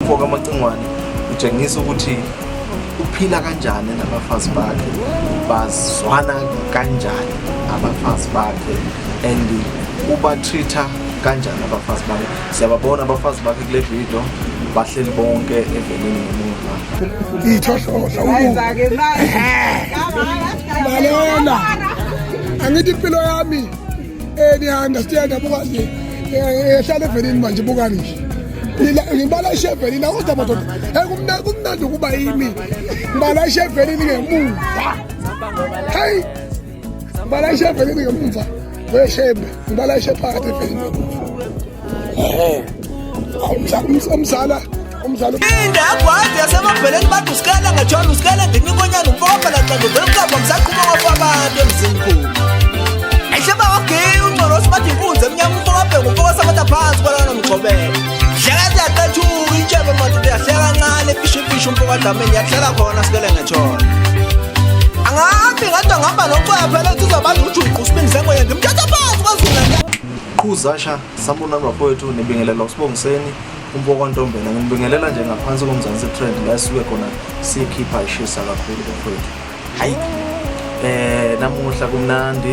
Umfo kaMacingwane utshengisa ukuthi uphila kanjani nabafazi bakhe, bazwana kanjani abafazi bakhe and uba-treat-a kanjani abafazi bakhe. Siyababona abafazi bakhe kule video bahleli bonke evenini ngemuva. Ithohlohla lalela, angithi impilo yami niya-understand, buka nje, ehlala evenini manje, bukani nje, ngibala ishe evenini akodwa madoda, kumnandi ukuba yimi, ngibala ishe evenini ngemuva, hayi, ngibala ishe evenini ngemuva weshembe, ngibala ishe phakathi evenini ngemuva. Umzala, umzala. Inde yagwazi yasemabheleni bathi usikela ngetshona usikela ndinikonyana umfokopha laxanda uvela umhlaba msaqhuma kwafa abantu emzimkhulu. Ehleba wagiya ungcorosi bathi inkunzi emnyama umfokabheka umfokasabatha phansi kwalana nomgcobelo. Hleka ziyaqethuka intshebe madoda yahleka kancane ifisha ifisha umfokadlamini yahlala khona sikele ngetshona. Angahambi ngadwa ngihamba nocwaya phela ethi uzobanza ujuqu usibindi sengoye ngimthatha phansi kwaZulu. Qhuzasha sanibonani bafowethu, nibingelela uSibongiseni umfo kwaNtombela. Nginibingelela nje ngaphansi koMzansi Trend la sisuke khona sikhipha ishisa kakhulu bafowethu. Hayi, namuhla kumnandi,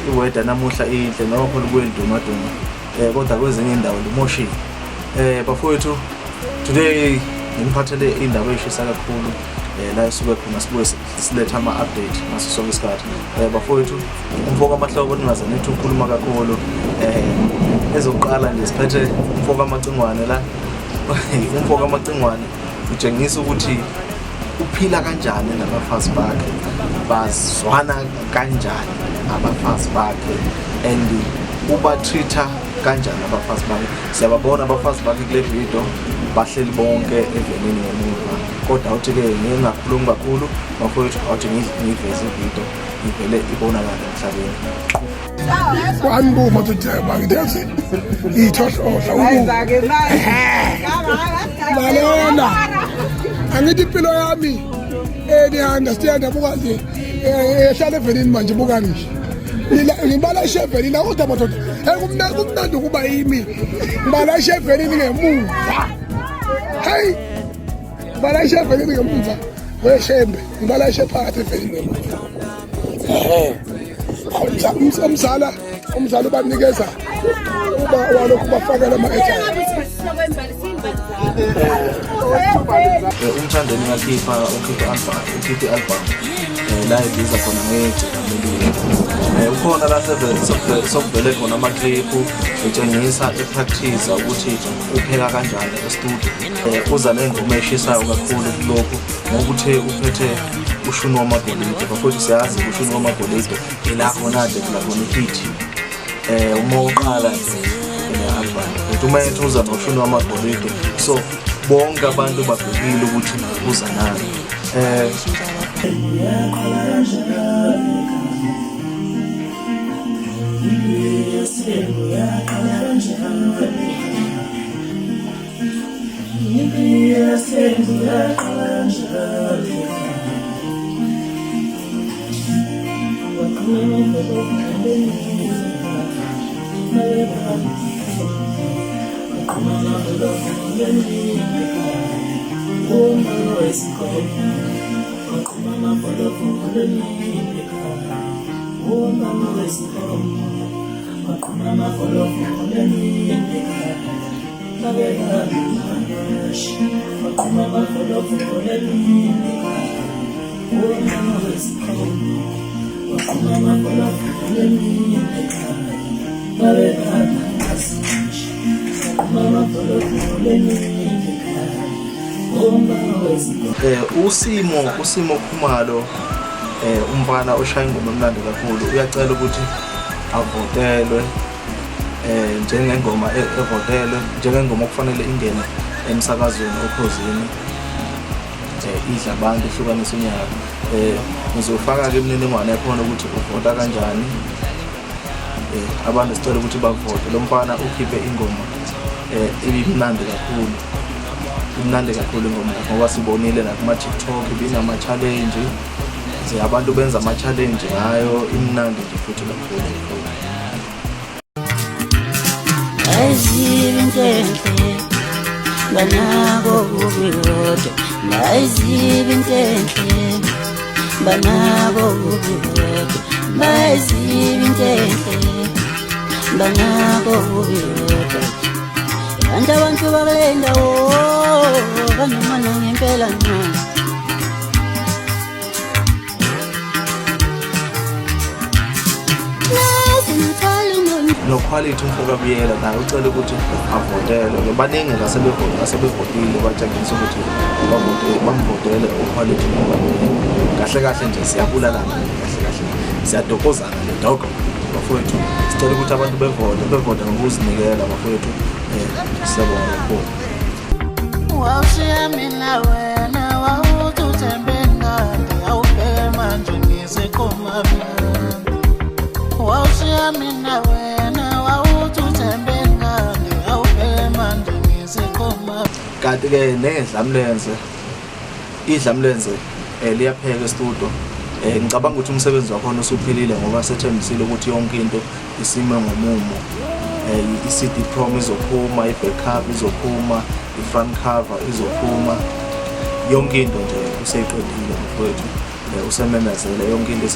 iweather namuhla inhle, nokho libuye lidumaduma, kodwa kwezinye indawo limoshile. Bafowethu, today nginiphathele indaba eshisa kakhulu, la esuke khona sibuye siletha ama-update ngaso sonke isikhathi. Bafowethu, umfo kaMahlobo ningaze nithi ukhuluma kakhulu. Ezokuqala nje siphethe umfo kaMacingwane la. Umfo kaMacingwane utshengisa ukuthi uphila kanjani nabafazi bakhe, bazwana kanjani abafazi bakhe and uba-treat-a kanjani abafazi bakhe. Siyababona abafazi bakhe kule video bahleli bonke evenini ngemuva, kodwa awuthi-ke ngingakhulumi kakhulu bafowethu, awuthi ngiyiveze ividiyo ivele ibonakale emhlabeni. Kwani madoda bangithi ithohlohla lalela, angithi impilo yami, niya-understand, buka nje, ehlala evenini manje, bukani nje, ngibala ishe evenini akodwa madoda, kumnandi ukuba yimi, ngibala ishe evenini ngemuva, hayi, ngibala ishe evenini ngemuva weshembe, ngibala ishe phakathi evenini ngemuva. Umzala, umzala ubanikeza uba walokhu bafakela ama-airtime. Umthandeni uyakhipha, ukhipha i-album, ukhipha i-album la ebiza khona ngegcikamelile. Ukhona la sokuvele khona amakliphu etshengisa e-practice ukuthi upheka kanjani e-studio. Uza nengoma eshisayo kakhulu kulokhu ngokuthi uphethe ushuni wamagolide. Bafowethu, siyazi ushuni wamagolide ila khona ade kula khona i-hit, uma uqala nje le-album, futhi uma ethi uza noshuni wamagolide, so bonke abantu babhekile ukuthi uza nani. Usimo Khumalo, umfana oshaya ingoma emnandi kakhulu, uyacela ukuthi avotelwe njengengoma evotelwe njengengoma okufanele ingene emsakazweni oKhozini, idla abantu ihlukanisa unyaka. Ngizofaka-ke imininingwane yakhona ukuthi uvota kanjani. Abantu sicela ukuthi bavote lo mfana ukhiphe ingoma ibimnandi kakhulu, imnandi kakhulu ingoma yakhe, ngoba sibonile nakuma-TikTok ibinama-challenge nje, abantu benza ama-challenge ngayo, imnandi nje futhi kakhulu. Into enhle. Banako ububi bodwa, bayiziba into enhle. Banako ububi bodwa, bayiziba into enhle. Banako ububi bodwa. Kanti abantu bakule ndawo banomona ngempela na. Noquality umfo kaBiyela naye ucela ukuthi avotelwe. Baningi asebevotile batshengisa ukuthi bamvotele uQuality umfo kaBiyela. Kahle kahle nje siyabulalana, kahle kahle siyadokozana le dogo bafowethu. Sicela ukuthi abantu bevote, bevote ngokuzinikela bafowethu. Siyabonga kakhulu. Wawushiya mina wena wawuthi uthembe ngane, awubheke manje ngisekhoma mnandi. Wawushiya mina wena wawuthi uthembe ngane, awubheke manje ngisekhoma. Kanti-ke nedlamlenze, idlamlenze liyapheka e-studio. Ngicabanga ukuthi umsebenzi wakhona usuphelile ngoba sethembisile ukuthi yonke into isime ngomumo. I-CD prom izophuma, i-backup izophuma, i-front cover izophuma, yonke into nje useyiqedile mfowethu. Usememezele yonke into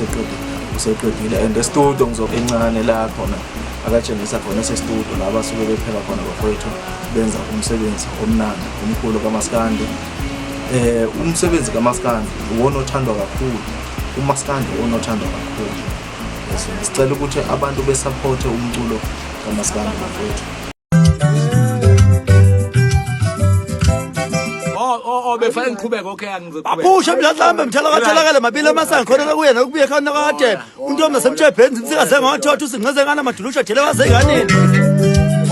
useqedile. And e-studio ngizobe encane la khona akatshengisa khona ese-studio la basuke bepheka khona bafowethu, benza umsebenzi omnandi omkhulu kaMaskandi. Umsebenzi kaMaskandi uwona othandwa kakhulu, uMaskandi uwona othandwa kakhulu. Yes, sicela ukuthi abantu besupporte umculo kaMaskandi bafowethu. Oh, befanele ngiqhubeke. Okay, angizoqhubeka. Aphushe mdladlambe mthala katholakale mabili amasango khona kakuye nokubuye khona kade untombi nasemtshebhenzi insikaze ngothotha usinqeze ngana madulusha jele wazenganeni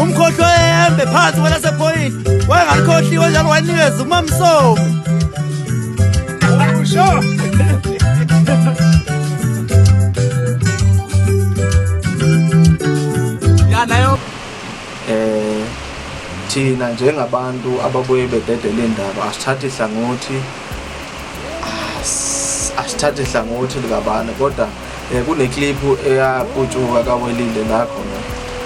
umkhohlo embe phansi kwelasepoint wayengalikhohliwe njalo wayenikeza umamsomi. Usho. Ya nayo. Thina njengabantu ababuye bededela indaba asithathe ihlangothi, asithathe ihlangothi likabani, kodwa kune clip eyaputshuka kaWelile la khona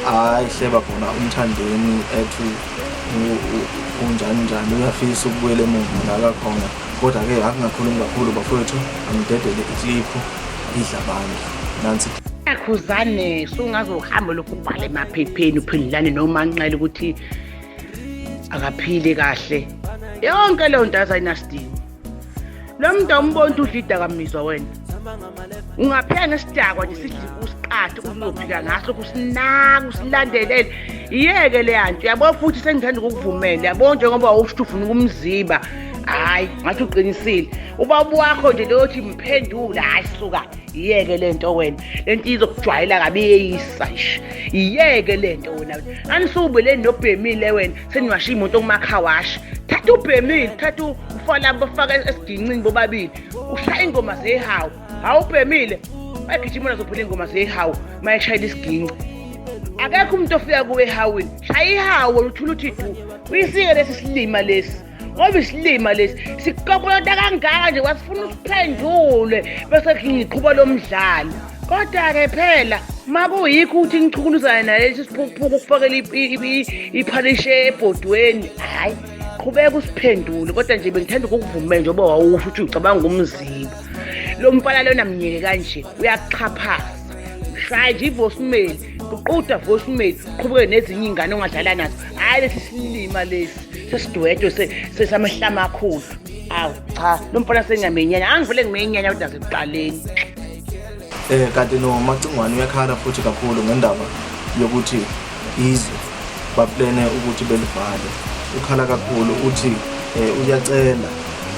ayihleba khona uMthandeni ethi unjani njani uyafisa ukubuyela emuva la kakhona, kodwa ke akungakhulumi kakhulu bafowethu, angidedele iclip idla abantu nansi. Akhuzane sungazohamba lokhu ubhale emaphepheni uphendulane noma nxele ukuthi akaphile kahle. Yonke leyo nto ayinasidingo. Lo muntu awumboni ukuthi udla idakamizwa wena. Ungapheka ngesidakwa nje sidle usiqathe uzophika ngaso kusinaka usilandelele. Iyeke le yanto yabo, futhi sengithanda ukukuvumela yabo, njengoba wawusho ufuna ukumziba. Hayi, ngathi uqinisile. Ubaba wakho nje lothi mphendula, hayi suka. Iyeke lento wena, lento izokujwayela kabi iyeyisa nje. Iyeke lento wena. Anisubeleni nobhemile wena, seniwasha imoto kumakhawashi. Thatha ubhemile, thatha ufala bafaka esigincini bobabili. Ushaya ingoma zehawu. Awubhemile. Bayagijima nazophela ingoma zehawu mayeshayela isiginci. Akekho umuntu ofika kuwe ehawini. Shaya ihawu uthula uthi du. Uyisike lesi silima lesi. Ngoba isilima lesi sikukokolota kangaka nje wasifuna usiphendule bese ngiqhuba lo mdlalo. Kodwa-ke phela makuyikho ukuthi ngichukuluzane nalesi siphukuphuku ukufakela iphalishe ebhodweni, hhayi qhubeka usiphendule. Kodwa nje bengithanda ukukuvumela njengoba wawusho ukuthi ucabanga umzimba. Lo mfana lona mnyeke kanje uyakuxhaphaza. Shaya nje i-voicemail, uquda voicemail, uqhubeke nezinye iy'ngane ongadlala nazo. Hhayi lesi silima lesi sesidwedwe sesamehla amakhulu. Awu cha, lo mfana sengiyamenyanya, angivele ngimenyanya kodwa nasekuqaleni. Kanti noMacingwane uyakhala futhi kakhulu ngendaba yokuthi izwe baplene ukuthi belivale. Ukhala kakhulu uthi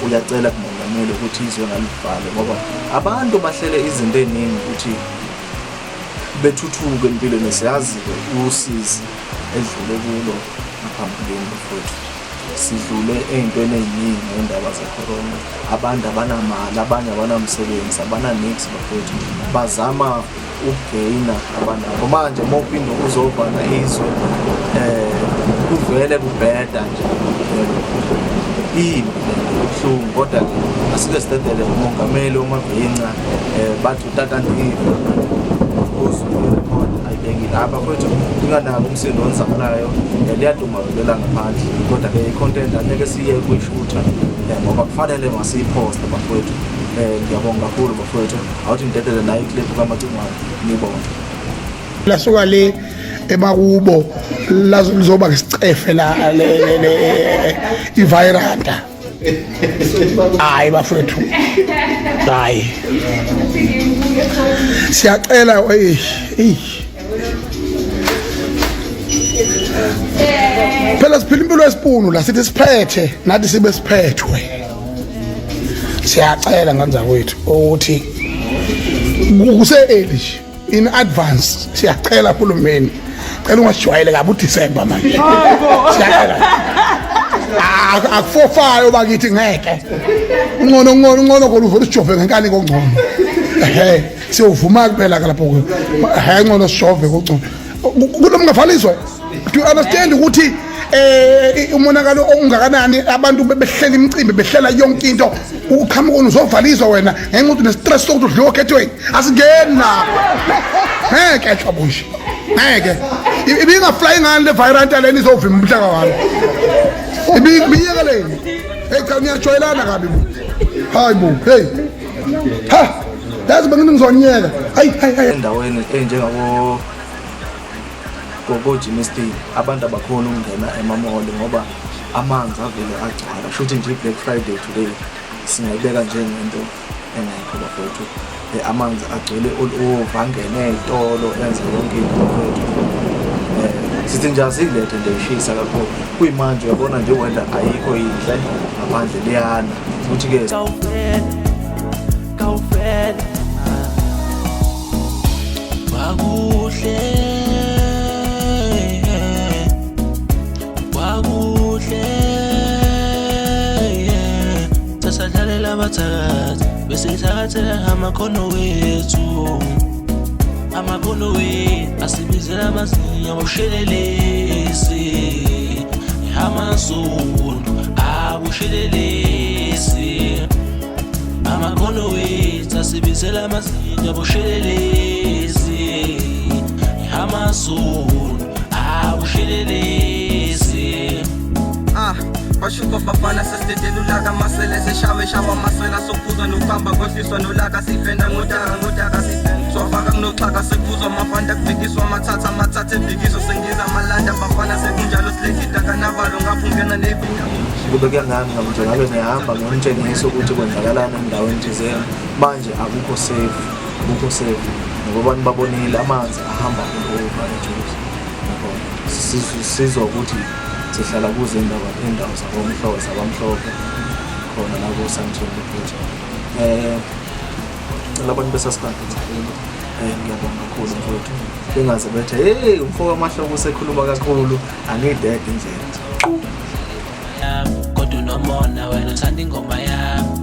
uyacela kumongameli ukuthi izwe ngalivale, ngoba abantu bahlele izinto eziningi ukuthi bethuthuke empilweni. Siyazi-ke usizi edlule kulo ngaphambilini bafowethu, sidlule ey'ntweni ey'ningi ngendaba ze-corona. Abantu abanamali, abanye abanamsebenzi, abananix bafowethu, bazama ukugeyina abanakho. Manje uma uphinde uzovala izwe kuvele kubheda nje, imbi lento, ibuhlungu. Kodwa-ke asike sidedele umongameli uMavinca, bathi utata Ndive uzwe irekhodi ayibeke. Badidekile apha mfowethu, ninganaki umsindo onzakalayo, liyaduma vele ngaphandle, kodwa-ke i-content angeke siye kuyishutha ngoba kufanele masiyiphoste bafowethu. Ngiyabonga kakhulu bafowethu, awuthi ngidedele nayo iclip kaMacingwane niyibone. Lasuka le emakubo lizoba ngisicefe la iviranta. Hayi bafethu, hayi siyacela eyi phela siphila impilo yesipunu la, sithi siphethe nathi sibe siphethwe. Siyacela nganza kwethu ukuthi kuse-early nje in advance, siyacela hulumeni, cela ungasijwayele kabi uDisemba manje, siyacela akufofayo bakithi, ngeke ungcono ungcono ungcono kona uvele usijove ngenkani kongcono, ehe siyovuma kuphela lapho, ehe ngcono sijove kongcono kulo mngavaliswe. Do you understand ukuthi umonakalo ongakanani abantu behlela imicimbi, behlela yonke into, uqhamuka uzovaliswa wena ngenxa ukuthi une-stress sokuthi udliwe okhethweni? Asingeni lapho, ngeke hlobo nje, ngeke. Ibingafly ngani le viranta lena izovimba umhlaka wami? Ibiyekeleni. Hey cha, niyajwayelana kabi bo, hayi bo, hey ha, yazi bengithi ngizonyeka, hayi hayi hayi. Endaweni enjengabo koJimmy, abantu abakhona ukungena ema-mall ngoba amanzi avele agcwala. Shuthi nje i-Black Friday today singayibeka njengento engekho bafowethu. Amanzi agcwele all over, angene ey'tolo, enze yonke into bafowethu. Sithi nje asilethe nje, ishisa kakhulu kuyimanje, uyabona nje weather ayikho yinhle ngaphandle, liyana futhi-ke. Kaufela, kaufela, kwakuhle, kwakuhle, sasadlalela abathakathi besithakathela amakhono wethu, amakhono wethu asibizela amazinyo abushelelezi, amazulu abushelelezi, amakhono wethu asibizela amazinyo abushelelezi, amazulu abushelelezi. Ah, bashuka bafana, sesidedela ulaka, amasele seshawe shawa amasela, sokuphuza nokuhamba kwehliswa nolaka, sifenda ngodaka ngodaka, siwafaka kunoxhaka, sekuphuzwa amafanta, kuvikiswa amathatha amathatha evikiso, sengiza amalanda bafana, sekunjalo silekida kanavalo ngapha ungena nevinda. Kube kuyangami nje ngabe ngiyahamba ngiyonitshengisa ukuthi kwenzakalani endaweni thizeni. Manje akukho safe, akukho safe ngoba abantu babonile amanzi ahamba all over eJozi. Yabo, sizwa ukuthi sihlala kuze indawo indawo zabomhlophe zabamhlophe khona la ko-Sandton futhi. Cela abantu besasibantu kakhulu, ngiyabonga kakhulu mfowethu, bengaze bethe hey umfo kaMahloko usekhuluma kakhulu, angiyidede indlela. Kodwa unomona wena, uthanda ingoma yami.